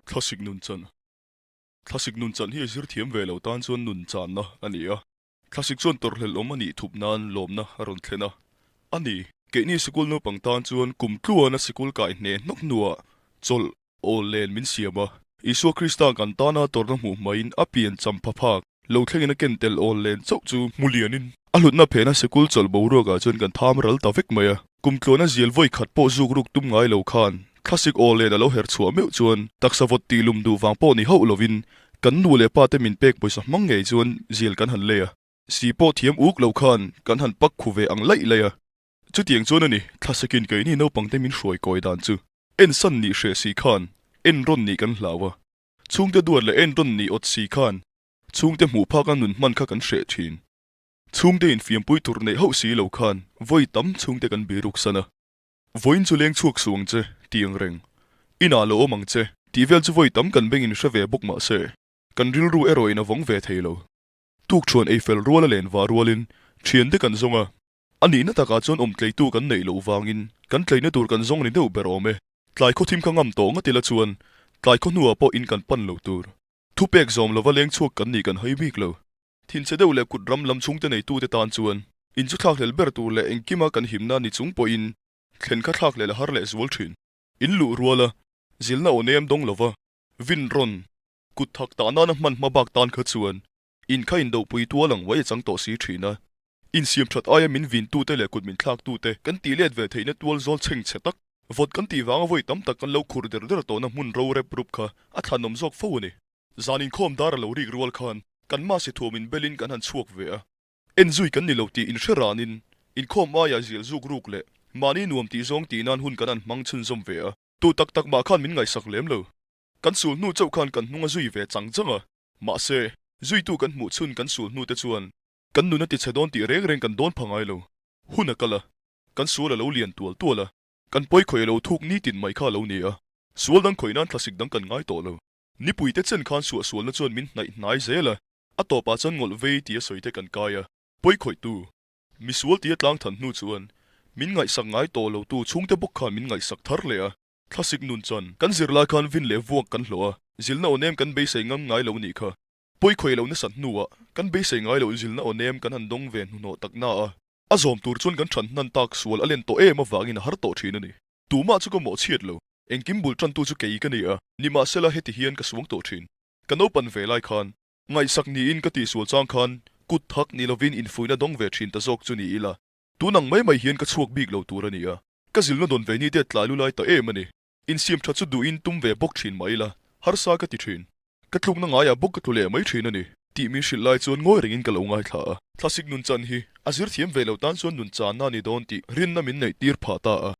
Thlasik nunchan. Thlasik nunchan hi a zir thiam ve lo tan chuan nunchanna a ni a. Thlasik chuan tawrhhlelh awm a nih thup nan lawmna a rawn thlen a. A ni, keini sikul naupang tan chuan kum tluana sikul kai hne hnawk hnuah chawlh awl len min siam a. Isua Krista kan tana tawrhna hmuh hmain a pian champha phak lo thlengin a ken tel awl len chauh chu hmu lianin a hlutna phena sikul chawlh boruakah chuan kan tham ral ta vek mai a. Kum tluana zial vawi khat pawh zuk ruk tum ngai lo khan thlasik awl len a lo her chhuah meuh chuan taksa vawt tih lum duh vang pawh ni hauh lovin Kan nu leh pa te min pek pawisa hmang ngei chuan zial kan han lei a, si pawh thiam uk lo khan kan han pak khu ve ang laih laih a. Chutiang chuan a ni, thlasakin keini naupang te min hruai kawi dan chu en san nih hreh si khan en rawn nih kan hlau a, chhungte duat leh en rawn nih awt si khan chhungte hmuh phak a nun hman kha kan hreh thin. Chhungte infiampui tur neih hauh si lo khan vawi tam chhungte kan biruk san a. Vawiin chu leng chhuak suh ang che, ti ang reng. Inah lo awm ang che, tih vel chu vawi tam kan bengin hre ve bawk mah se, kan rilru erawhin a vawng ve thei lo. Tukṭhuan ei fel ruala len vah rualin ṭhiante kan zawng a, a nihna takah chuan awm tleitu kan neih loh vangin kan tleina tur kan zawng ni deuh ber awm e. Tlai khawthim kha ngam tawh ngat ila chuan tlai khaw hnuah pawh in kan pan lo tur. Thupek zawm lova leng chhuak kan nih kan hai bik lo. Thinchhe deuh leh kut ram lam chhungte neitute tan chuan in chu thlakhlel ber tur leh engkima kan himna ni chung pawhin thlen kha thlakhlel a har leh zual thin. In luh ruala zilna aw nem dawng lova vin rawn kut thak tah nana hman hma bak tan kha chuan in kha indohpui tual ang uai a chang tawh si thin a. Insiam that aia min vintute leh kut min thlaktute kan tih let ve theihna tual zawl chheng chhe tak, vawt kan tih vanga vawi tam tak kan lo khur der der tawhna hmun ro rep rup kha a thlanawm zawk fo a ni. Zan inkhawm dar a lo rik rual khan kan masi thuam in belin kan han chhuak ve a. En zui kan ni lo tih inhre ranin inkhawm aia zial zuk ruk leh mahni nuam tih zawng tih nan hun kan han hmang chhunzawm ve a. Tu tak tak mah khan min ngaihsak lem lo. Kan sul hnu chauh khan kan hnung a zui ve chang chang a. Mahse, zuitu kan hmuh chhun kan sul hnu te chuan kan nun a tichhe dawn tih reng reng kan dawn pha ngai lo. Hun a kal a, kan sual a lo lian tual tual a, kan pawi khawih a lo thuk nitin mai kha a lo ni a. Sual dang khawih nan thlasik dang kan ngai tawh lo. Nipuite chen khan suahsualna chuan min hnaih hnai zel a, a tawpah chuan ngawlh vei tia sawi te kan kai a, pawi khawihtu, misual tia tlang than hnu chuan min ngaihsak ngai tawh lo tu chhungte bawk khan min ngaihsak thar leh a, thlasik nun chuan kan zirlai khan vin leh vuak kan hlawh a, zilna aw nem kan beisei ngam ngai lo nih kha. Pawi khawih lo nasat hnuah kan beisei ngai loh zilna aw nem kan han dawng ve hnuhnawh tak na a, a zawm tur chuan kan than hnan tak sual a len tawh em avangin a har tawh thin a ni. Tumah chu ka mawhchhiat lo. Engkim bul tantu chu kei ka ni a, nimahsela heti hian ka suang tawh thin. Ka naupan ve lai khan, ngaihsak niin ka tihsual chang khan kut thak ni lovin infuihna dawng ve thin ta zawk chu ni ila, tun ang mai mai hian ka chhuak bik lo tur a ni a. Ka zilna dawn ve ni te tlai lu lai ta em a ni. Insiam tha chu duhin tum ve bawk thin mah ila, harsa ka ti thin. Ka tlukna ngaiah bawk ka tlu leh mai thin a ni. Tih min hrilh lai chuan ngawi rengin ka lo ngaithla a. Thlasik nunchan hi a zir thiam ve lo tan chuan nunchanna a ni dawn tih rinna min neih tir phah ta a.